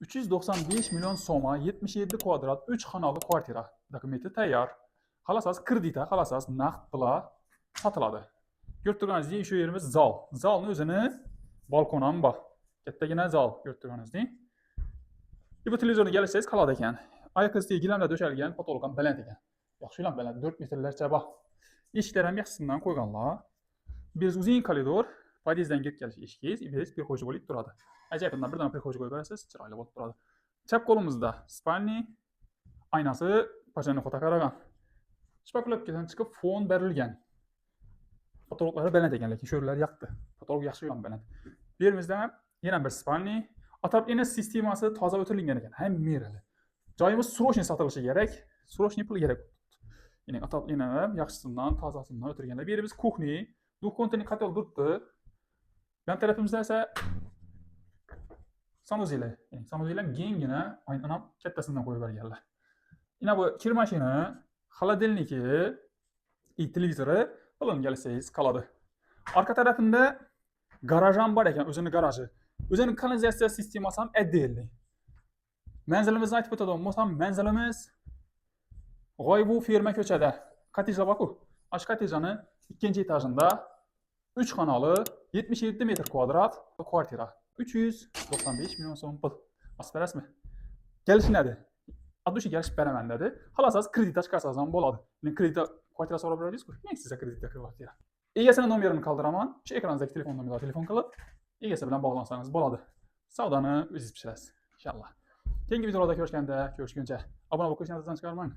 395 million so'ma, 77 kvadrat, 3 xonali kvartira. Dokumenti tayyor. Xohlasangiz kreditga, xohlasangiz naqd pula sotiladi. Ko'rib turganingizdek, shu yerimiz zal. Zalni o'zini balkoni ham bor. Kattagina zal ko'rib turganingizdek. Bu televizorni kelishsangiz qoladi ekan. Oyoq osti gilamlar to'shalgan, потолок ham baland ekan. Yaxshi ham baland, 4 metrlarcha bor. Eshiklar ham yaxshisidan qo'yganlar. Biz uzun koridor, podyezddan kirib kelish eshigingiz, biz прихожий bo'lib turadi. Ajoyib, bundan birdan прихожий qo'yib berasiz, chiroyli bo'lib turadi. Chap qo'limizda спальни, aynasi пожарный ход ga qaragan. Шпаклёвка dan chiqib fon berilgan. Потолок lari baland ekan, lekin shu yerlar yoqdi. Потолок yaxshi ham baland. Bu yerimizda yana bir спальни. Отопление sistemasi toza o'tirilgan ekan, hamma yerida. Joyimiz срочный sotilishi kerak, срочный pul kerak. Ya'ni отопление ham yaxshisidan, tozasidan o'tirganlar. Bu yerimiz кухня, двухконтурный котел turibdi. Yon tarafimizda esa санузел. Ya'ni санузел ham kenggina, aynan ham kattasidan qo'yib berganlar. Ina bu kir mashina, холодильники и televizori bilan kelsangiz qoladi. Orqa tarafında garaj ham bor ekan, o'zini garaji. O'zini kanalizatsiya sistemasi ham отдельный. Manzilimizni aytib o'tadigan bo'lsam, manzilimiz G'oybu ferma ko'chada. Kottejlar bor-ku. Shu kottejni ikkinchi etajida 3 xonali 77 metr kvadrat kvartira. 395 million so'm pul. Bosib berasizmi? Kelishiladi. От души kelishib beraman dedi. Xohlasangiz kreditga chiqarsangiz ham bo'ladi. Men kreditga kvartira so'rab berasiz-ku. Men sizga kreditga kvartira. Egasini nomerini qoldiraman. Shu ekraningizda telefon nomeriga telefon qilib, egasi bilan bog'lansangiz bo'ladi. Savdoni o'zingiz pishirasiz, inshaalloh. Keyingi videolarda ko'rishganda, ko'rishguncha obuna bo'lib qo'yishni esdan chiqarmang.